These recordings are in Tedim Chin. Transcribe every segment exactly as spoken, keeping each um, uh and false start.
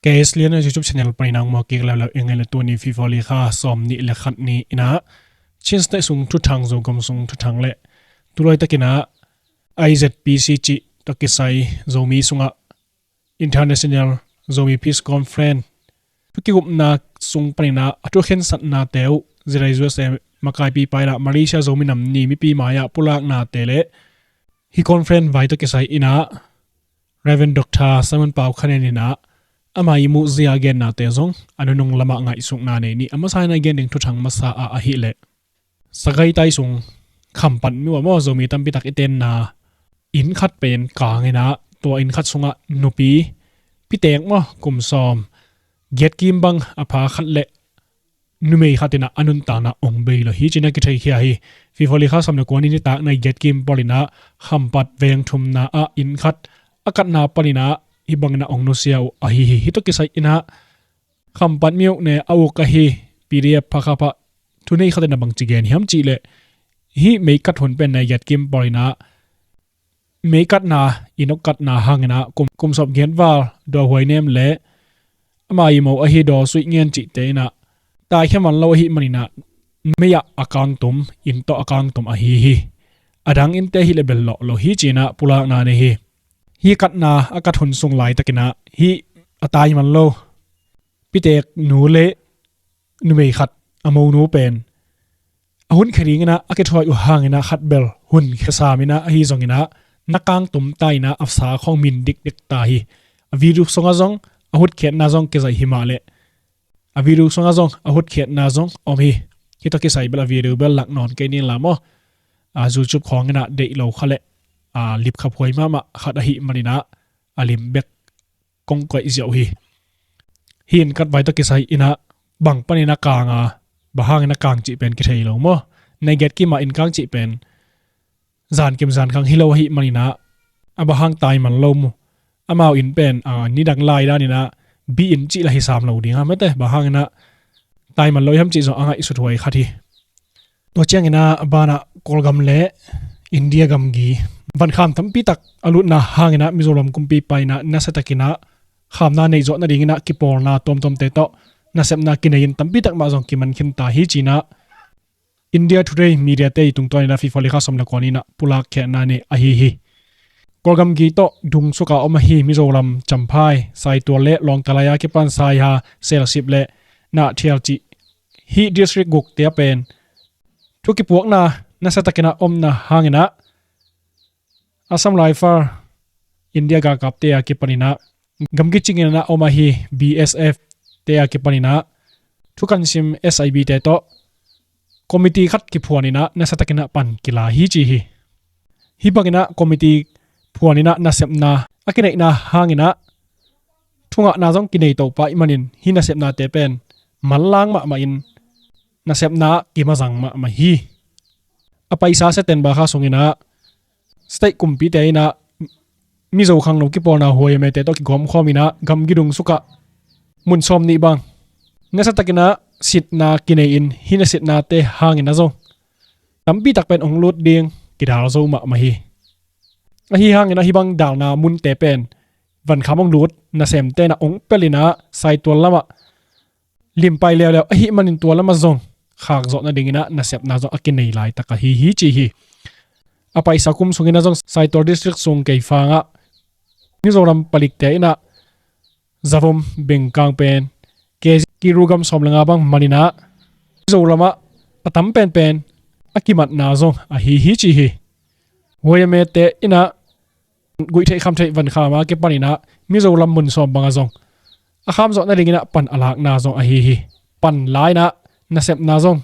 K S Lian a YouTube channel panin ah muak kik leuleu ing ei. Tuni February kha sawm nih le khat ni in ah Chin State sung thuthang, Zogam sung thuthang le tu laitakin ah I Z P C cih tawh kisai Zomi sungah International Zomi Peace Conference thu kikupna sung panin ah a thu khensatnate uh zirei zuase makaipipa in ah Malaysia Zomi Nam Ni mipi mai-ah pulaknate le hih conference vai tawh kisai in ah Reverend Doctor Simon Pau Khan En in ah ama ihmu zia gennate zong a nunung lamah ngaihsukna nei ni. A masa in ah gen ding thuthang masa ah ahih leh Sagaing tai sung Khampat mi uh ah maw, Zomi tampi tak i tenna inn khat pen kang in ah tua inn khat sungah nupi pitek maw, kum sawm giat kim bang a pha khat le numei khat in ah a nuntakna ong bei lo hi ci-in ah kitheikhia hi. February kha sawm le kua ni nitak nai giat kim pawl in ah Khampat veng thumna ah inn khat a katna panin ah hih bangin ah ong nusia uh ahi hi. Hih tawh kisai in ah Khampat mi uh ne a uk ahi P D F Hakha ah thunei khat in ah bangci gen hiam cih leh hih mei kat hun pen nai giat kim pawl in ah mei katna, inn ong katna hangin ah kum, kum sawm giat val Daw Huai Nem le ama ihmu ahi Daw Suih Ngen cihte in ah taikhia man lo ahih manin ah mei ah a kangtum, inn tawh a kangtum ahi hi. A dang innte ahih leh bel lawh lo hi ci-in ah pulakna nei hi. Hih katna a kat hun sung laitakin ah hih a tai man lo pitek nu le numei khat a monu pen a hun khia dingin ah a kithawi uh hangin ah khat bel hun khia sam in ah ahi zongin ah na kangtum ta in ah a sa khawng min dikdik ta hi. A video sungah zong a hutkhiatna zong kizaih hi mah leh a video sungah zong a hutkhiatna zong om hi. Hih tawh kisai bel a video bel lak nawn kei ning la maw. A YouTube khawng in ah deih lo kha leh a lipkhaphuai mahmah khat ahih manin ah a lim bek kong koih ziau hi. Hih inn kat vai tawh kisai in ah bang panin ah kang a, bang hangin ah kang cih pen kithei lo maw. Nai giat kim ah inn kang cih pen zan kim zan khang hi lo ahih manin ah a bang hang tai man lo mu. Amau inn pen a nidang lai danin ah bi inn cih lah hi sam lo ding a, mate, bang hangin ah tai man lo hiam cih zong a ngaihsut huai khat hi. Tua ciangin ah a banah Kawlgam le India gamgi vankham tampi tak a lutna hangin ah Mizoram kumpipa in ah nasiatakin ah khamna neih zawh nadingin ah kipawlna tuamtuamte tawh nasepna kinei in tampi tak mah zong kiman khin ta hi ci-in ah India Today media te i tungtawn in ah February kha sawm le kua ni in ah pulak khiatna nei ahi hi. Kawlgam gi tawh dungsuka om ahi Mizoram Champhai, Saitual le Lawngtlai a kipan Saiha, Selsip le Nahthial cih hih district gukte ah pen thu kipuakna nasiatakin ah omna hangin ah Assam Rifle, India galkapte a kipanin ah gamgi cingin ah om ahi B S F te a kipanin ah thukan sim S I B te tawh committee khat kiphuanin ah nasiatakin ah pan kila hi ci hi. Hih bangin ah committee phuanin ah nasepna a kineihna hangin ah thungahna zong kinei to pah ahih manin hih nasepnate pen manlang mahmah in nasepna ah kimazang mahmah hi. A paisa September kha sungin ah state kumpite in ah Mizo khangno kipawlna H Y M A te tawh kigawmkhawm in ah gamgi dungsukah mun sawm nih bang nasiatakin ah sitna kinei in hih nasitnate hangin ah zong tampi tak pen ong lut ding kidal zo mahmah hi. Ahi hangin ah hih bang dalna munte pen vankham ong lut nasemte in ah ong pelin ah Saitual lamah limpai leuleu ahih manin tua lamah zong khak zawh nadingin ah nasepna zong a kinei laitak ahi hi ci hi. A paisa kum sungin ah zong Saitual district sung keifang ah Mizoram palikte in ah zavom bengkang pen K G kilogram sawm le nga bang man in ah Mizoram ah a tam penpen a kimatna zong ahi hi ci hi. H Y M A te in ah guih theih kham theih vankham a kipanin ah Mizoram mun sawm bangah zong a kham zawh nadingin ah pan a lakna zong ahi hi. Pan lai-in ah nasepna zong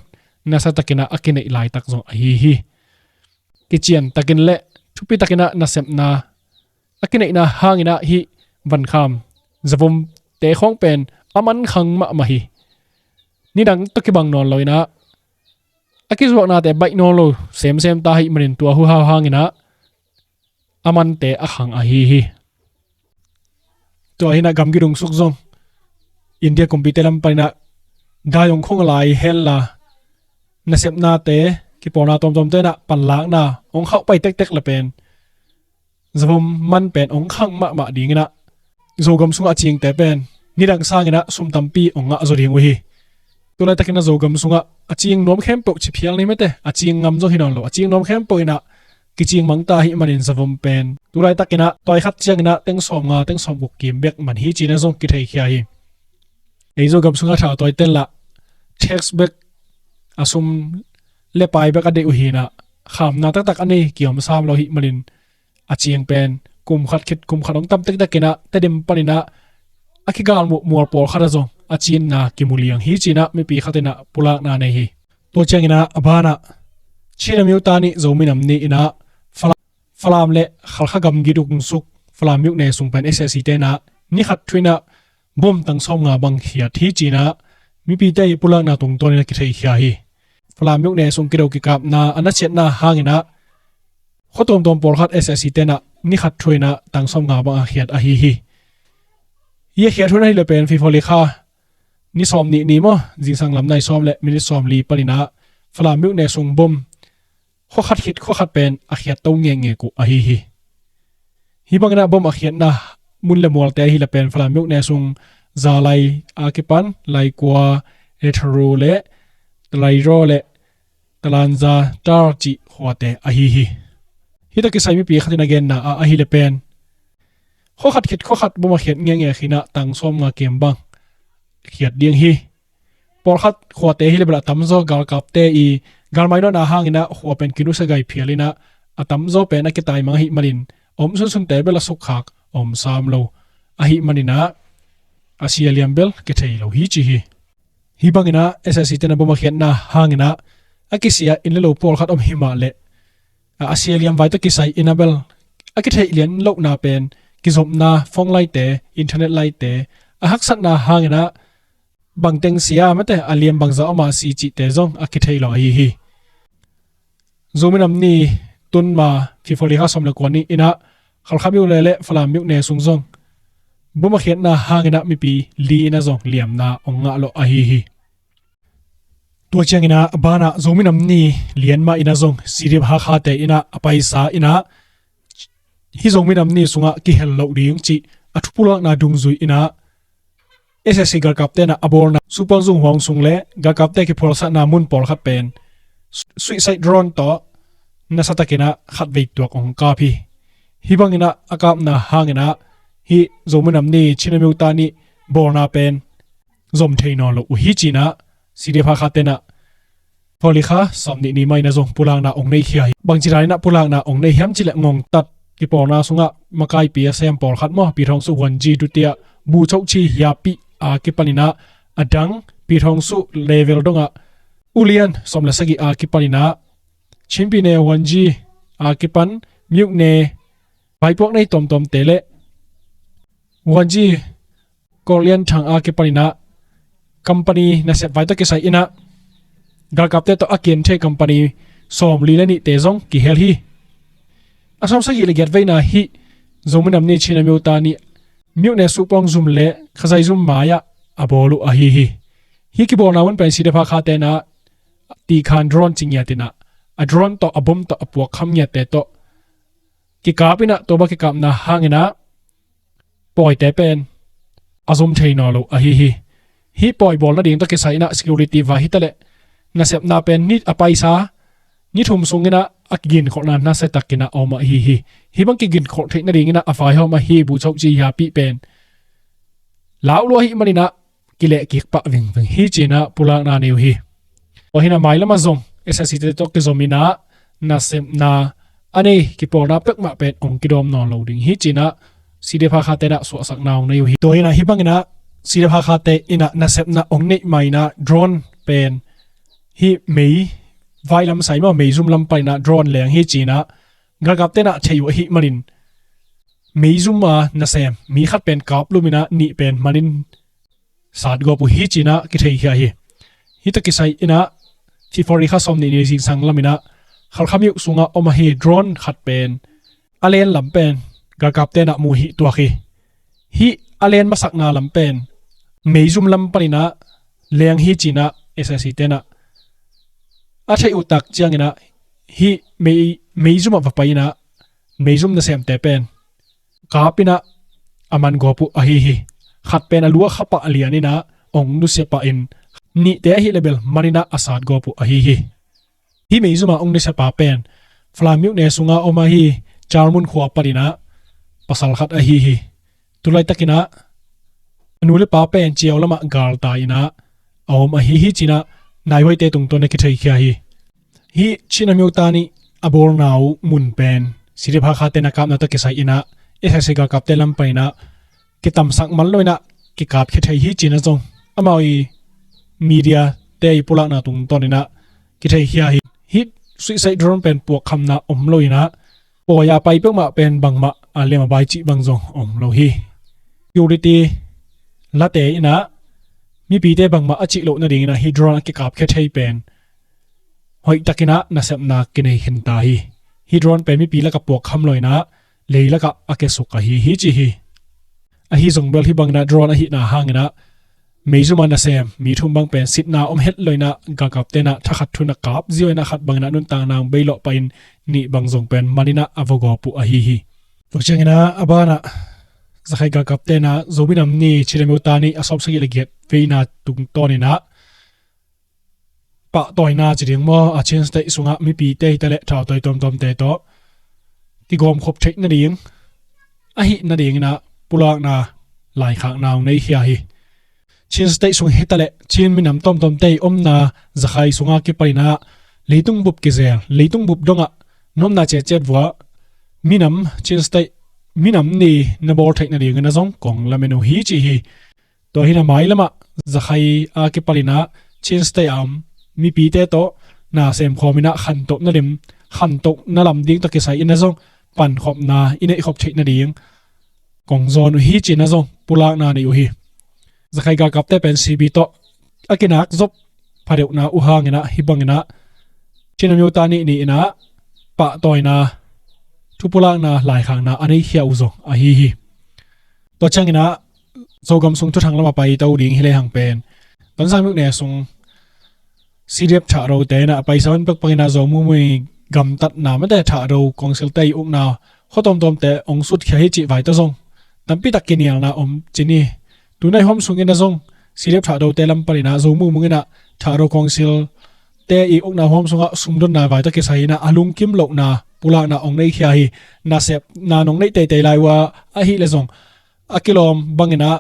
nasiatakin ah a kineih laitak zong ahi hi. Kician takin le thupi takin ah nasepna a kineihna hangin ah hih vankham zavomte khawng pen a man khang mahmah hi. Nidang tawh kibang nawn lo in ah a kizuaknate baih nawn lo semsem ta ahih manin tua huhau hangin ah a mante a khang ahi hi. Tua hi in ah gamgi dungsuk zong India kumpite lam panin ah dai ong khung lai hen la nasepnate kipawlna tuamtuamte in ah panlakna ong khauh pai tektek le pen zavom man pen ong khang mahmah dingin ah Zogam sungah a cingte pen nidang sanginah sum tampi hong ngah zaw ding uh hi. Tulaitakinah Zogam sungah a cing nuam khempeuh ci phial ni mete, a cing ngam zaw hi nawn lo, a cing nuam khempeuh inah kicing mangta ahi manin zavom pen tulaitakinah tawi khat cianginah teng sawm nga teng sawm guk kim bek man hi cinah zong kitheikhia hi. Ei Zogam sungah tha tawi tenlah tax bek, a sum le pai bek a deih uh hinah khamna taktak a nei kiom sam lo hi manin a cing pen kum khat khit kum khat hong tam tektekinah Tedim paninah a kigalmuh mual pawlkhatah zong a cinna kimu liang hi cinah mipi khatinah pulakna nei hi. Tua cianginah a banah Chin Amyotha Ni Zomi Nam Ni inah Fala-, Falam le Khalkha gamgi dungsuk Falam myone sung pen SAC tenah ni khat thuinah bom tang sawm nga bang khiat hi cinah mipite i pulakna tungtawninah kitheikhia hi. Falam myone sung kido kikapna a nasiatna hanginah khua tuamtuam pawlkhat SAC tenah ni khat thuinah tang sawm nga bang a khiat ahi hi. Hi a khiat hun ahileh pen February kha ni sawm nih ni maw, zingsang lam nai sawm le minit sawm li paninah Falam myone sung bom khua khat khit khua khat pen a khiat to ngekngek uh ahi hi. Hih banginah bom a khiatna mun le mualte ahileh pen Falam myone sung Zalai a kipan Laikua, Etharu le Talairo le Talanza Tar cih khuate ahi hi. Hih tak kisai mipi khatin a genna ah ahileh pen khua khat khit khua khat bom a khiat ngekngek hinah tang sawm nga kim bang khiat ding hi. Pawlkhat khuate hi le bel a tamzaw galkapte i galmai nawnna hanginah khua pen kinusia gai phialinah a tamzaw pen a kitaimang ahih manin a om sunsunte bel a sukkhak a om sam lo ahih maninah a sia liam bel kithei lo hi ci hi. Hih banginah SAC tenah bom a khiatna hanginah a kisia inn le lo pawlkhat om himah leh a, a sia liam vai tawh kisai inah bel a kitheih lian lohna pen kizopna phone laite, internet laite, a haksatna hanginah bangteng sia mete a liam bangza om a si cihte zong a kithei lo ahi hi. Zomi Nam Ni tun ma February kha sawm le kua ni inah Khalkha myone le Falam myone sung zong bom a khiatna hanginah mipi li inah zong liamna hong ngah lo ahi hi. Tua cianginah a banah Zomi Nam Ni lian mah inah zong CDF Hakhate inah a paisa inah hih Zomi Nam Ni sungah kihel loh ding cih a thupulakna dungzui inah SAC galkap tenah a bawlna Supuangzung huang sung le galkapte kiphualsakna mun pawlkhat pen suicide drone tawh nasatakinah khatvei tuak hong kap hi. Hih banginah a kapna hanginah hih Zomi Nam Ni Chin Amyotha Ni bawlna pen zom thei nawn lo uh hi cinah CDF Hakha tenah February kha sawm nih ni mah inah zong pulakna hong nei khia hi. Bangci daninah pulakna hong nei hiam cileh Ngongtat kipawlna sungah makaipi a sem pawlkhat maw, Pi Thawng Suh Huanji Dutiah, Bu Cho Chi Hiapi a kipaninah a dang Pi Thawng Suh level dongah ulian sawm le sagih a kipaninah Chin Pi Ne Huanji a kipan myone vaipuak nei tuamtuamte le Huanji Kawlian Thang a kipaninah company nasep vai tawh kisai inah galkapte tawh a kian thei company sawmli le nihte zong kihel hi. A sawm sagih le giat veina hih Zomi Nam Ni Chin Amyotha Ni myone Supuangzum le Khazaizum mai-ah a bawl uh ahi hi. Hih kibawlna mun pen CDF Hakha tenah tikhan drone ci ngiatinah a drone tawh a bom tawh a puak kham ngiatte tawh kikap inah tua bang kikapna hanginah pawite pen a zom thei nawn lo ahi hi. Hih pawi bawl nading tawh kisai inah security vai hitaleh nasepna pen ni a paisa ni thum sunginah a kiginkholhna nasiatakinah a om ahi hi. Hih bang kiginkholh theih nadinginah a vaihawm ahi Bu Cho Chi Hiapi pen lau lua ahih maninah kilehkik pah vingving hi cinah pulakna nei uh hi. Tua hinah mailamah zong SAC te tawh kizominah nasepna a nei kipawlna pekmah pen hong kidawm nawn lo ding hi cinah CDF Hakha tenah suahsakna hong nei uh hi. Tua hinah hih banginah CDF Hakha te inah nasepna hong neih mainah drone pen hih mei vailam sai maw, meizum lam paninah drone leng hi cinah galkap tenah thei uh ahih manin meizum a nasem mi khat pen kap luminah nih pen manin satgawp uh hi cinah kitheikhia hi. Hih tawh kisai inah February kha sawm nih ni zingsang laminah Khalkha myo sungah om ahi drone khat pen a len lam pen galkap tenah mu hih tuak hi. Hih a len masakna lam pen meizum lam paninah leng hi cinah SAC tenah a theih uh tak cianginah hih mei, meizum ah va pai inah meizum nasemte pen kap inah a man gawp uh ahi hi. Khat pen a lu a khap ah lian in ah ong nusia pah in, nihte ahih leh bel man in ah a sat gawp uh ahi hi. Hih meizum a ong nusia pa pen Falam myone sunga om ahi Charmun khua pan in ah pasal khat ahi hi. Tulaitak in ah a nu le pa pen Ciau lamah galtai in ah a om ahi hi ci-in ah naihuaite tungtawn a kitheikhia hi. Hih Chin Amyotha nih a bawlna uh mun pen CDF Hakha te na kapna tawh kisai in ah SAC galkapte lam pan in ah kitamsak man lo in ah kikapkhia thei hi ci-in ah zong amau i media te i pulakna tungtawn in ah kitheikhia hi. Hih suicide drone pen puakkhamna om lo in ah pawi a pai peuhmah pen bangmah a lem a bai cih bang zong om lo hi. Security late in ah mipite bangmah a cih loh nading in ah hih drone a kikapkhia thei pen hoihtak in ah nasepna kinei khin ta hi. Hih drone pen mipi lakah puakkham lo in ah lei lakah a kiasuk ahi hi ci hi. Ahi zong bel hih bang in ah drone ahihna hang in ah meizum a nasem mi thum bang pen sitna om het lo in ah galkapte in ah thakhat thu na kap ziau in ah khat bang in ah nuntakna ong bei lawh pah in nih bang zong pen man in ah a va gawp uh ahi hi. Tua ciang in ah a ban ah Zakhai galkapte in ah Zomi Nam Ni Chin Amyotha nih a sawm sagih le giat veina tungtawn in ah pahtawina ci ding maw, a Chin State sungah mipite hi ta leh thautawi tuamtuamte tawh kigawmkhop theih nading ahih nading in ah pulakna laikhakna ong neikhia hi. Chin State sung hi ta leh Chin minam tuamtuamte i omna Zakhai sunga kipan in ah leitung bup kizel, leitung bup dongah nopna ciatciat vua minam Chin State minam ni na bawl theih nading in ah zong kong lamen uh hi ci hi. Tua hi in ah mailamah Zakhai a kipal in ah Chin State a om mipite tawh na semkhawm in ah khantohna lim, khantohna lam ding tawh kisai in ah zong pankhopna i neihkhop theih nading kong zawn uh hi ci in ah zong pulakna nei uh hi. Zakhai galkapte pen CB tawh a kinak zop phadeuhna uh hang in ah hih bang in ah Chin Amyotha nih ni in ah pahtawina thupulakna laikhakna a neikhia uh zong ahi hi. Tua ciang in ah Zogam sung thuthang lamah paito ding hi lehang pen Tonzang myone sung CDF Thahdo te in ah paisa hun pekpak in ah Zo Mung Mung i gamtatna mate Thahdo Council te i ukna khua tuamtuamte ong sutkhia hi cih vai tawh zong tampitak kinialna om cin hi. Tunai huam sung in ah zong CDF Thahdo te lam pan in ah Zo Mung Mung in ah Thahdo Council te i ukna huam sungah sumdonna vai tawh kisai in ah a lungkim lohna pulakna ong neikhia hi. Nasepna nong neih teitei lai uh a ahih leh zong a kilawm bang in ah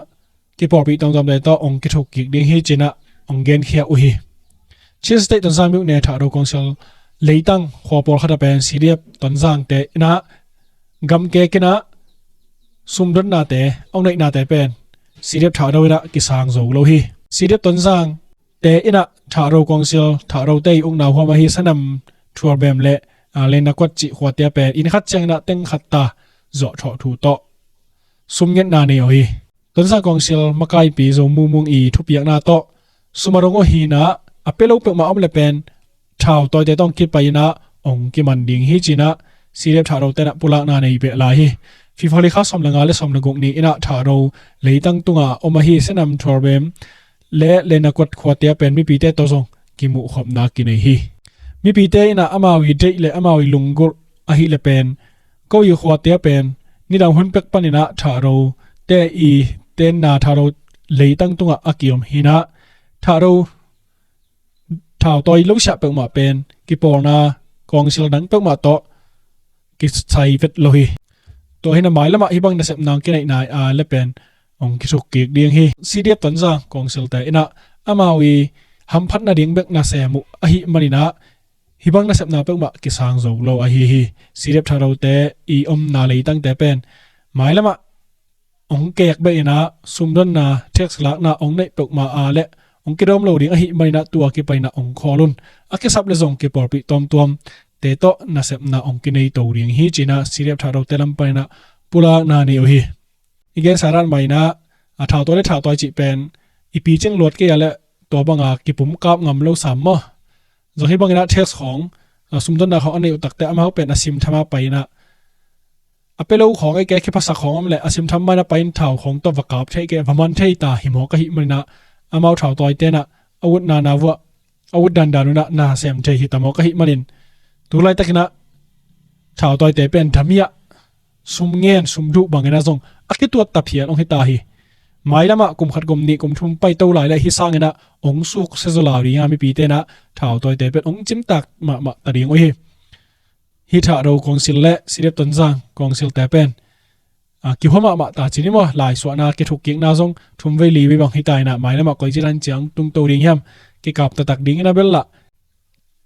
kipawlpih tuamtuamte tawh ong kithuk kik ding hi ci in ah ong genkhia uh hi. Chin State Tonzang myone Thahdo Council leitang khua pawlkhat ah pen CDF Tonzang te in ah gamkek in ah sumdonnate ong neihnate pen CDF Thahdo in ah kisang zo lo hi. CDF Tonzang te in ah Thahdo Council, Thahdo te i ukna huam ahi Sanam Thuarbem le Lenakuat cih khuate ah pen inn khat ciang in ah teng khat ta zawhthawh thu tawh sum ngetna nei uh hi. Tonzang Council makaipi Zo Mung Mung i thupiakna tawh sum a dong uh hi in ah a pia lo peuhmah om leh pen thautawite tawh ong kipai in ah ong kiman ding hi ci in ah CDF Thahdo te in ah pulakna nei beh lai hi. February kha sawm le nga le sawm le guk ni in ah Thahdo leitang tungah om ahi Sanam Thuarbem le Lenakuat khuate ah pen mipite tawh zong kimuhkhopna kinei hi. Mipite in ah amau i deih le amau i lunggulh ahih leh pen ko i khuate ah pen nidang hun pek pan in ah Thahdo te i tenna Thahdo leitang tungah a kiom hi in ah Thahdo thautawi lo siah peuhmah pen kipawlna Council dang peuhmah tawh kisai vet lo hi. Tua hi in ah mailamah hih bang nasepna ong kineihna a leh pen ong kithuk kik ding hi. CDF Tonzang Council te in ah amau i hamphat nading bek nasem uh ahih man in ah hih bang nasepna peuhmah kisang zo lo ahi hi. CDF Thahdo te i omna leitangte pen mailamah ong kek beh in ah sumdonna tax lakna ong neih peuhmah a leh ong kidawm lo ding ahih man in ah tua kipan in ah ong khawl un. A kisap leh zong kipawlpih tuamtuamte tawh nasepna ong kinei to ding hi ci in ah CDF Thahdo te lam pan in ah pulakna nei uh hi. I gensa dan mah in ah a thautawi le thautawi cih pen i picing luat kei a leh tua banga kipumkap ngam lo sam maw? Zong hih bang in ah tax khawng, a sumdonna khawng a neih uh takteh amau pen a simtham a pai in ah a pia lo khawng ei kei, khiphasak khawng om leh a simtham mah in ah pai in thau khawng tawh va kap thei kei, va man thei ta hi mawk ahih man in ah amau thautawite in ah a utna na vuah a ut dandan un ah na sem thei hi ta mawk ahih manin tu laitak in ah thautawite pen damiah sum ngen sum duh bang in ah zong a kituat ta phial ong hi ta hi. Mailamah kum khat, kum nih, kum thum pai to lai le hih sanginah hong suk sia zaw lai dinga mipite inah thautawite pen hong cimtak mahmah ta ding uh hi. Hih Thahdo Council le C D F Tonzang Council te pen a, kihua mahmah ta cin hi maw, laisuahna kithuk kikna zong thum vei li vei bang hi ta inah mailamah koici dan ciang tungto ding hiam, kikap taktak dingin a bel lah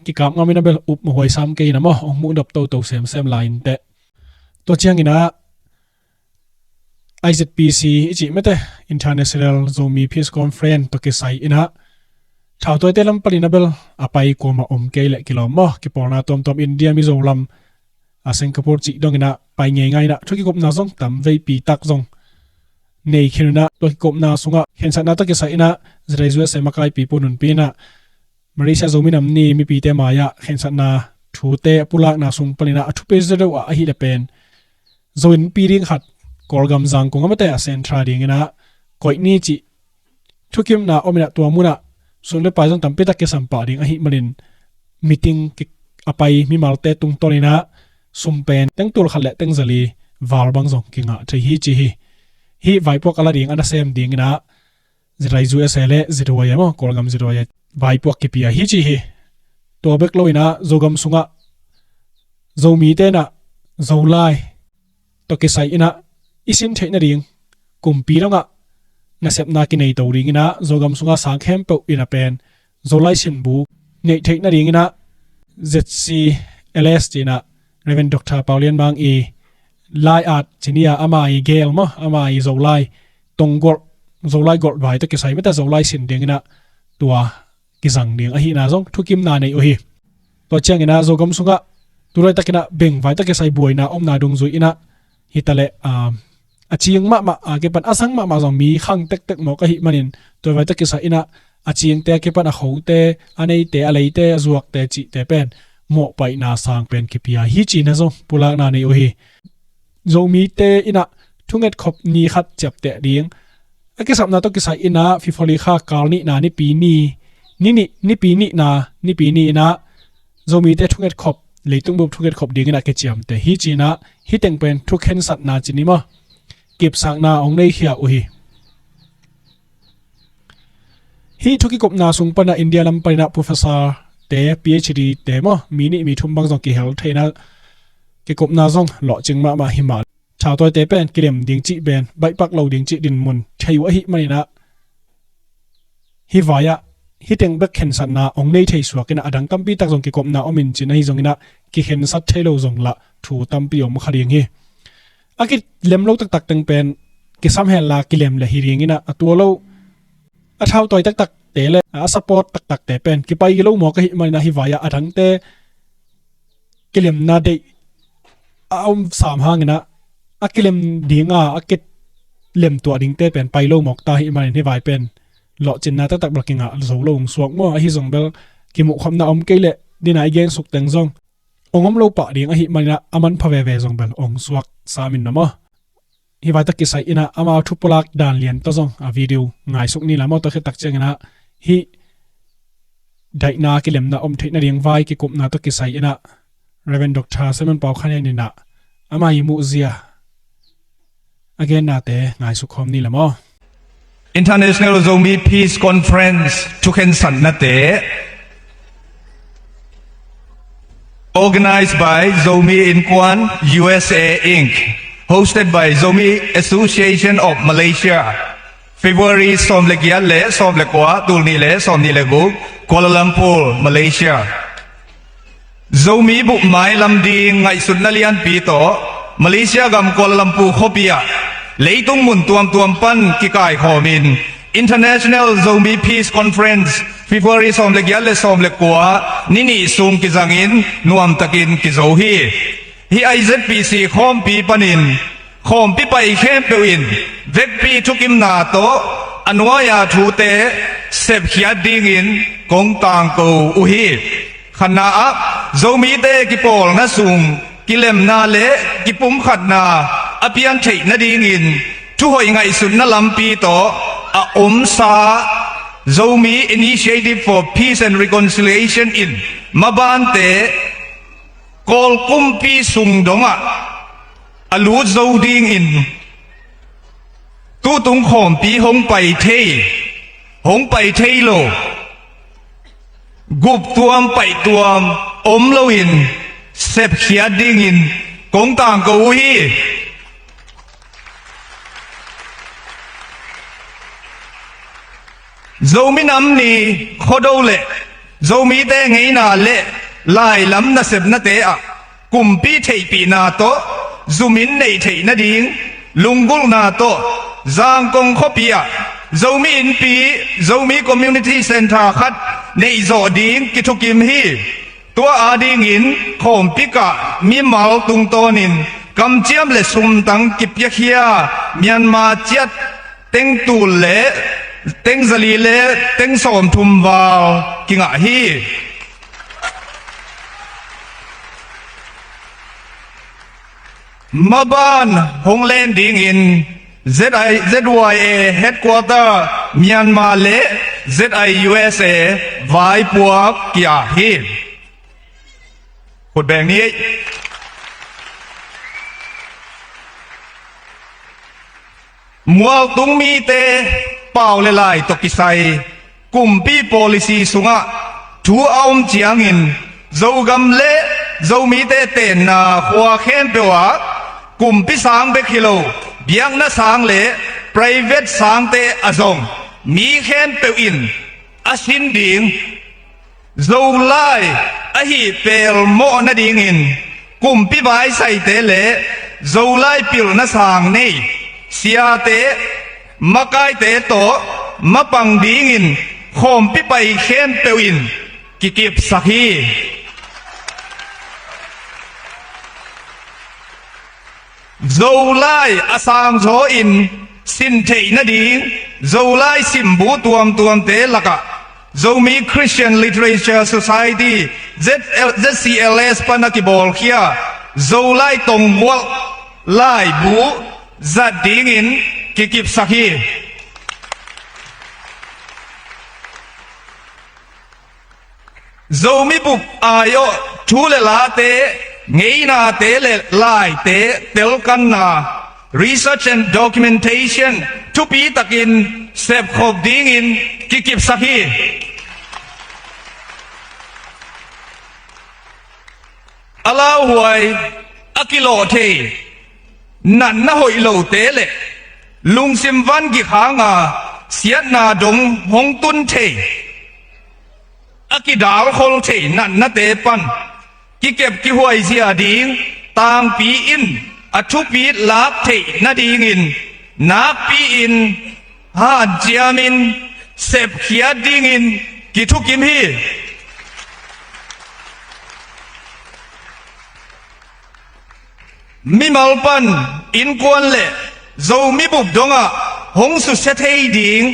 kikap ngam in a bel up mawhhuai sam kei inah maw, hong muh dop toto semsem lai inteh. Tua cianginah I Z P C i cih mete, International Zomi Peace Conference tawh kisai inah thautawite lam panin a bel a pai kuamah om kei leh kilawm maw, kipawlna tuamtuam India, Mizoram, a Singapore cih dong inah pai ngeingai inah thu kikupna zong tam veipi tak zong nei khin inah, tua kikupna sungah khensatna tawh kisai inah Z I U S A makaipipu nunpi inah Malaysia Zomi Nam Ni mipite mai-ah khensatna thute a pulakna sung panin ah a thupi zaw deuh ah ahih leh pen Zo innpi ding khat Kawlgam Zangkong a mate a sentra ding inah koih ni cih thukimna om inah tua munah sum le pai zong tampi tak kisam pah ding ahih manin meeting ki-, a pai mimalte tungtawn inah sum pen teng tul khat le teng zali val bang zong kingah thei hi ci hi. Hih vaipuak a la ding a nasem ding inah Z I U S A le Z Y A maw, Kawlgam Z Y A vaipuak kipia hi ci hi. Tua bek lo inah Zogam sungah Zomite inah Zolai tawh kisai inah i sin theih nading kumpi dongah nasepna kinei to ding inah Zogam sungah sang khempeuh inah pen Zolai sinbu neih theih nading inah Z C L S ci inah Reverend Doctor Pau Lian Mang i lai at ci ni a, ama i gel maw, ama i Zolai tonggolh, Zolai golh vai tawh kisai mete Zolai sin ding inah tua kizang ding ahihna zong thukimna nei uh hi. Tua ciang inah Zogam sungah tulaitak inah bengvai tawh kisai buaina omna dungzui inah hi ta leh, a, a cing mahmah a kipan a zang mahmah zong mi khang tektek mawk ahih manin tua vai tawh kisai inah a cingte a kipan a khote, a neite, a leite, a zuakte cihte pen mawhpaihna sang pen kipia hi cihna zong pulakna nei uh hi. Zomite inah thungetkhop ni khat ciapteh ding a kisapna tawh kisai inah February kha kal nihna Nipi ni, ni nih, Nipi nihna Nipi ni inah Zomite thungetkhop, leitung bup thungetkhop ding inah kiciamteh hi ci inah hih teng pen thukhensatna ci ni maw, kipsakna hong neikhia uh hi. Hih thu kikupna sung panah India lam panin ah professor te, P H D te maw, mi nih mi thum bang zong kihel thei inah kikupna zong lawhcing mahmah hi mah. Thautawite pen kilem ding cih pen baihpak lo ding cih dinmun thei uh ahih manin ah hih vai-ah hih teng bek khensatna hong nei thei suak inah a dang tampi tak zong kikupna om in cin ahi zong inah kikhensat thei lo zong lah thu tampi om kha ding hi. A kilem lo taktak teng pen kisam henla kilem le hi ding inah a tua lo a thautawi taktakte le a support taktakte pen kipai lo mawk ahih manin ah hih vai-ah a dangte kilemna deih a om sam hangin ah a kilem dinga a kilem tuah dingte pen pai lo mawk ta ahih manin hih vai pen lawhcinna taktak bel kingah zo lo hong suak maw, ahi zong bel kimuhkhopna om kei leh dina i gensuk teng zong hong om lo pah ding ahih manin ah a manpha veve zong bel hong suak sam in na maw. Hih vai tawh kisai inah amau thupulak dan lian tawh zong a video ngaisuk ni la maw. Tua khit tak ciang inah hih daihna kilemna om theih nading vai kikupna tawh kisai inah Reverend Doctor Simon Pau Khan Yen inah ama i muhzia a gennate ngaisuk khawm ni la maw. International Zomi Peace Conference thukhensatnate, organized by Zomi Innkuan U S A Inc, hosted by Zomi Association of Malaysia, February sawm le giat le sawm le kua, tul nih le sawm nih le guk, Kuala Lumpur, Malaysia. Zomi bup mailam ding ngaihsutna lianpi tawh Malaysia gam Kuala Lumpur khuapi ah leitung mun tuamtuam pan kikaikhawmin International Zomi Peace Conference February sawm le giat le sawm le kua ni nih sung kizangin nuamtakin kizo hi. Hih I Z P C khawmpi panin khawmpi pai khempeuh in vekpi thukimna tawh a nuai-a thute sepkhiat dingin kong tangko uh hi. Khatna ah, Zomite kipawlna sung kilemna le kipumkhatna a pian theih nadingin thuhoih ngaihsutna lampi tawh a omsa Zomi Initiative for Peace and Reconciliation in mabante Kawl kumpi sung dongah a lut zo dingin Tutung khawmpi hong pai thei, hong pai thei lo, guptuam paihtuam om loin sepkhiat dingin kong tangko uh hi. Zomi Nam Ni Khuado le Zomite ngeina le lailam nasepnate ah kumpi theihpihna tawh zumin neih theih nading lunggulhna tawh Zangkong khuapi ah Zomi Innpi, Zomi Community Centre khat neihzawh ding kithukim hi. Tua adingin khawmpi kah mimal tungtawnin kamciam le sumtang kipiakhia Myanmar kyat teng tul le teng zali le teng sawmthum val kingah hi. Maban hong len dingin Z I, Z Y A Headquarter Myanmar le Z I U S A vaipuak kia hi. Khut beng ni. Mualtung mite pau le lai tawh kisai kumpi policy sungah thu a om ciangin Zogam le Zomite tenna khua khempeuh ah kumpi sang bek hi lo, biakna sang le private sangte a zong mi khempeuh in a sin ding Zolai ahi pelmawh nadingin kumpi vaisaite le Zolai pilna sang nei siate makaite tawh mapang dingin khawmpi pai khempeuh in kikipsak hi. Zolai a sangzaw in sin theih nading Zolai simbu tuamtuamte lakah Zomi Christian Literature Society, Z L, Z C L S pan a kibawlkhia Zolai tonggualh laibu zat dingin kikipsak hi. Zomi bup aiawh thu le late, ngeinate le laite telkanna, research and documentation, thupi takin sepkhop dingin kikipsak hi. A lauhuai, a kilawh thei, natna hoih lote le lungsim van gik hanga siatna dong hong tun thei, a kidalkhol thei natnate pan kikep kihuai zia ding tangpi in a thupit lak theih nadingin nakpi-in hanciamin sepkhiat dingin kithukim hi. Mimal pan innkuan le Zomi bup dongah hong susia thei ding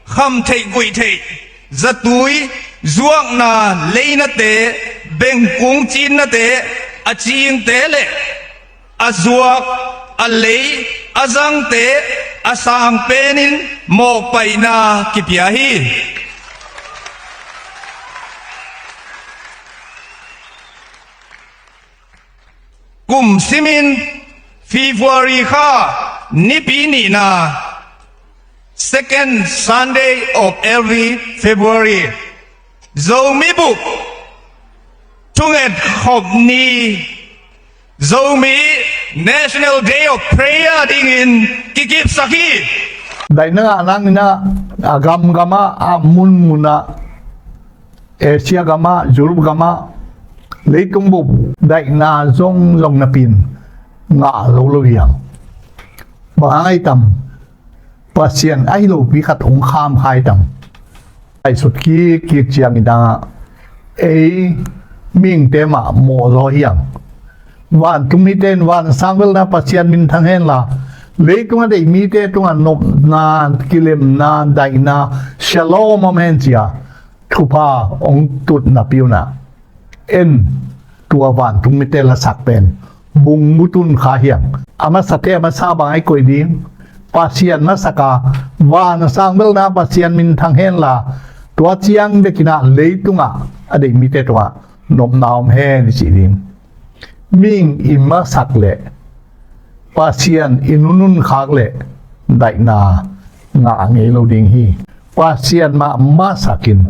khamtheih guihtheih, zatui, zuakna leinate, bengkung cinnate, a cingte le a zuak, a lei, a zangte a sang penin mawhpaihna kipia hi. Kum simin February kha nipi nihna, second Sunday of every February, Zomi bup thunget khop ni, Zomi National Day of Prayer dingin kikipsak hi. Daihna ngah nangin ah, a gamgamah, a munmunah, Asia gamah, Europe gamah, leitung bup daihna zongzong napi-in ngah zo lo hiam? Bang hang ai tam? Pasian ahi lopi khat hong kham kha ai tam? Aisut kikkik ciangin ah ei mihingte mah mawhzaw hiam? Vantung mite in van a sang velna Pasian minthang henla, leitung a deih mite tungah nopna, kilemna, daihna, shalom om hen ci-a thupha hong tut napi-un ah, en, tua vantung mite lasak pen bung mu tun kha hiam? A masate a masa bang ai koih ding? Pasian masak a, van a sang velna Pasian minthang henla, tua ciang bek in ah leitungah a deih mite tungah nopna om hen i cih ding. Mihing i masak leh, Pasian i nunun khak leh, daihna ngah ngei lo ding hi. Pasian mah masakin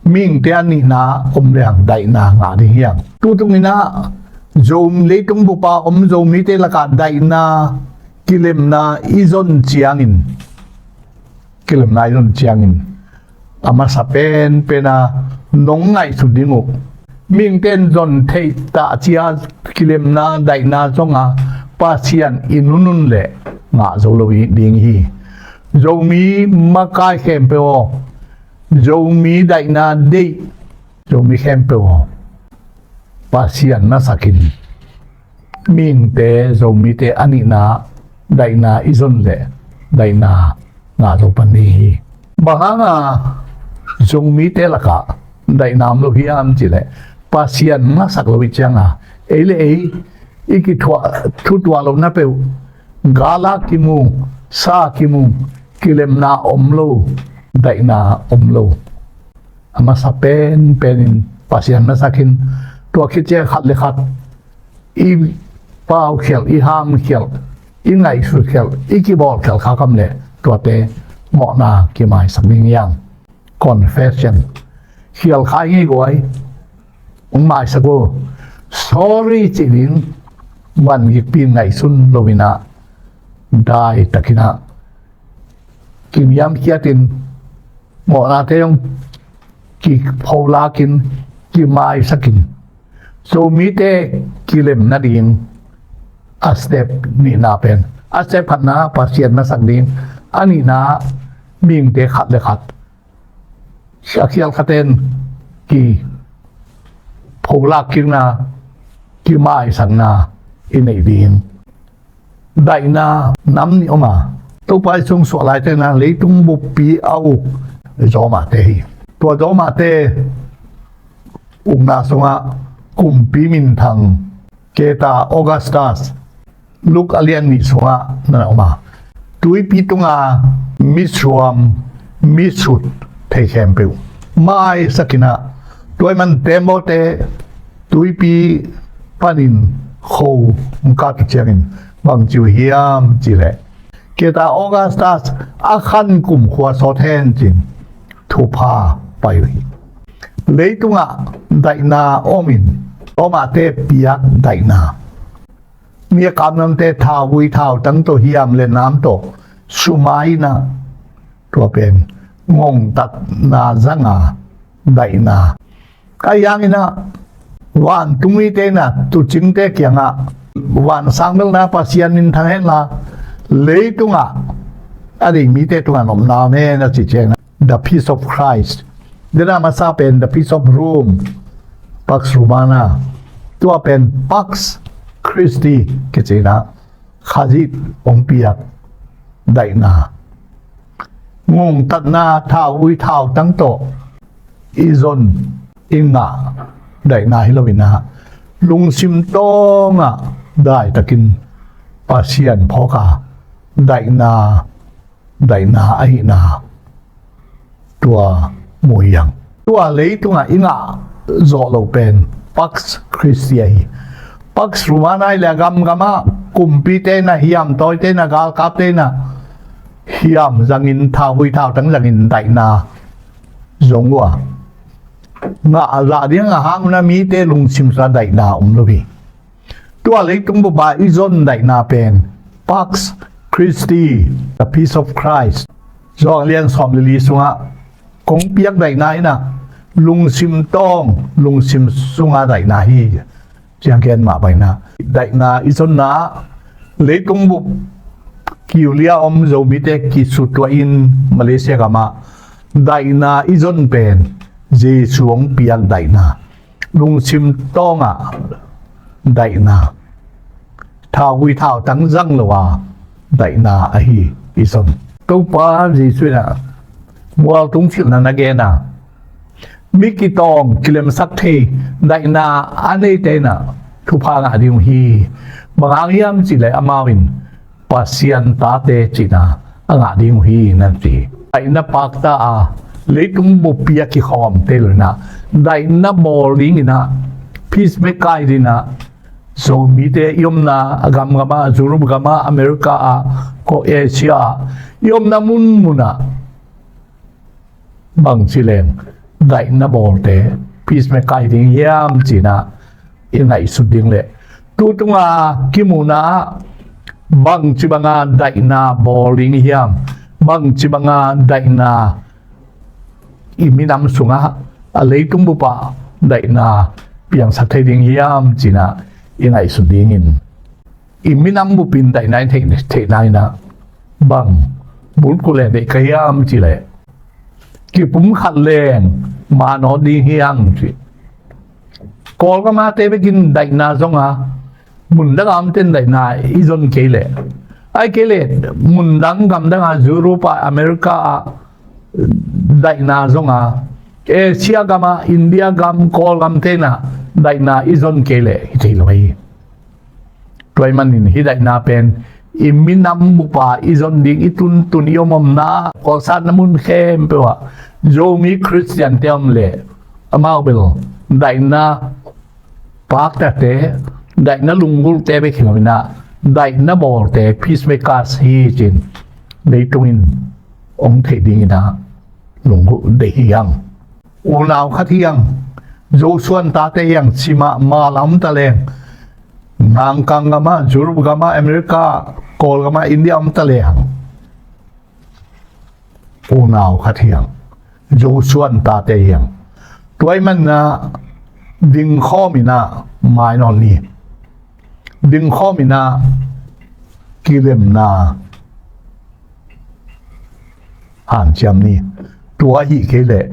mihingte a nihna om leng daihna ngah ding hi hang. Tutung in ah Zo, leitung bup a om Zomite lakah daihna kilemna i zon ciangin, kilemna i zon ciangin a masa penpen a nong ngaihsut ding uh, mihingte in zon theih tah cia kilemna daihna zong a Pasian i nunun leh ngah zo lo ding hi. Zomi makai khempeuh aw, Zomi daihna deih Zomi khempeuh aw, Pasian masakin mihingte, Zomite a nihna daihna i zon leh daihna ngah zo pan ding hi. Bang hanga Zomite lakah daihna om lo hiam cih leh, Pasian masak lo i cianga ei le ei i kithuah, thutuah lohna peuh, gala kimu, sa kimu, kilemna om lo, daihna om lo. A masa penpen in Pasian masakin tua khit ciang khat le khat i paukhialh, i hamkhialh, i ngaihsutkhialh, i kibawlkhialh kha kam leh tuate mawhna kimaisak ding hi hang. Confession. Khial kha i ngei guai, hong maisak uh. Sorry cih ding, van gikpi in ngaihsun lo in ah, dai takin ah kiniamkhiatin, mawhnate zong kipholak in, kimaisak in, Zomite kilem nading a step nihna pen, a step khatna Pasian masak ding, a nihna mihingte khat le khat, a khial khaten kipholak kikna, kimaisakna i neih ding. Daihna nam nih om a, Topa Jesu hong suah laite in ah leitung buppi a uk Romate hi. Tua Romate ukna sungah kumpi minthang Caesar Augustus, Luke a lian nih sungah na om a, tuipi tunga misuam, misut thei khempeuh maisak in ah, tua ahih man tembaw te tuipi panin kho hong kat uh ciangin bang ci uh hiam cih leh, Caesar Augustus, a khan kumkhua sawt hen ci-in thupha pai uh hi. Leitungah daihna om in, Romate piak daihna, mi a kamnamte thauvui thautang tawh, hiam le nam tawh sumai in ah, tua pen ngongtatna zang a daihna. Ahi hangin ah vantung mite in ah tuucingte kiangah, van sang belna Pasian minthang hen la, leitungah a deih mite tungah nopna om hen a cih ciangin ah, the peace of Christ. Tua a masa pen the peace of Rome, Pax Romana. Tua pen Pax Christi kici in ah, Khazih hong piak daihna. Ngongtatna, thauvui thautang tawh i zon, i ngah daihna hi lo in ah, lungsim tawngah daitakin Pasian phawk a daihna, daihna ahihna tua mu hi hang. Tua leitungah i ngah zawh loh pen Pax Christi ahi. Pax Romana hi leh a gamgamah kumpite in ah, hiamtawite in ah, galkapte in ah hiam zangin, thauvui thautang zangin daihna zong uh a, ngah a zah ding a hang un ah mite lungsim sungah daihna om lo hi. Tua leitung bup a i zon daihna pen Pax Christi, the peace of Christ. Johan lian sawm le li sungah kong piak daihna in ah lungsim tawng, lungsim sunga daihna hi, ci-a gen mah bang in ah, daihna i zonna, leitung bup kiulia om Zomite kisutuah in Malaysia gamah daihna i zon pen Jesu hong piak daihna, lungsim tawngah daihna, thauvui thautang zang lo a daihna ahi i zon. Topa Jesu in ah mualtung thilna na gen a, mi kitawng, kilemsak thei daihna a neite in ah thupha ngah ding uh hi. Bang hang hiam cih leh amau in Pasian tate cihna a ngah ding uh hi, na ci. Daihna pakta a leitung buppi a kikhawmte lo in ah, daihna bawl ding in ah, peacemaker ding in ah, Zomite i omna a gamgamah, Europe gamah, America ah, ko Asia ah, i omna munmunah bangci leng daihna bawlte peacemaker hi ding hiam cinah i ngaihsut ding leh, tutunga kimuhna ah bangci banga daihna bawl ding hiam, bangci banga daihna i minam sungah a leitung bupah daihna piangsak thei ding hiam cinah i ngaihsut dingin, i minam bupin daihna i theih, theihna inah bang bulkulh leng deih ka hiam cileh, kipumkhat leng manawh ding hiam ci. Kawlgamate bekin daihna zonga, mundanga omten daihna i zon kei leh, ai kei leh mundang gamdanga Europe ah, America ah daihna zonga, Asia gamah, India gam, Kawlgam tenah daihna i zon kei leh hi thei lo hi. Tua ahih manin hih daihna pen i minam bupa i zon ding, i tuntun i omomna, kawlsatna mun khempeuh ah Zomi Khristiante om leh amau bel daihna paktate, daihna lunggulhte bek hi lo inah, daihna bawlte peacemakers hi cin leitungin hong theih dinginah lunggulh deih hi hang. Unau khat hi hang, Zosuan tate hi hang, simah mal a om ta leng, Nangkang gamah, Europe gamah, America, Kawlgamah, India om ta leng, unau khat hi hang, Zosuan tate hi hang. Tua ahih maninah dingkhawm inah mainawt ni. Dingkhawm inah kilemna hanciam ni. Tua ahih kei leh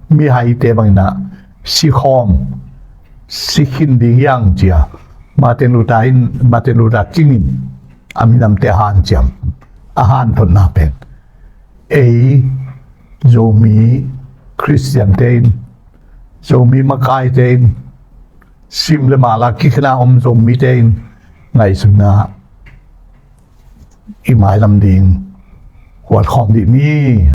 mihaite banginah sikhawm, sikhin ding hi hang cia Martin Luther in, Martin Luther King in a minamte a hanciam, a hanthotna pen ei Zomi Khristiante in, Zomi makaite in, sim le mal a kikhina om Zomite in ngaihsutna i mailam ding huatkhawm dih ni.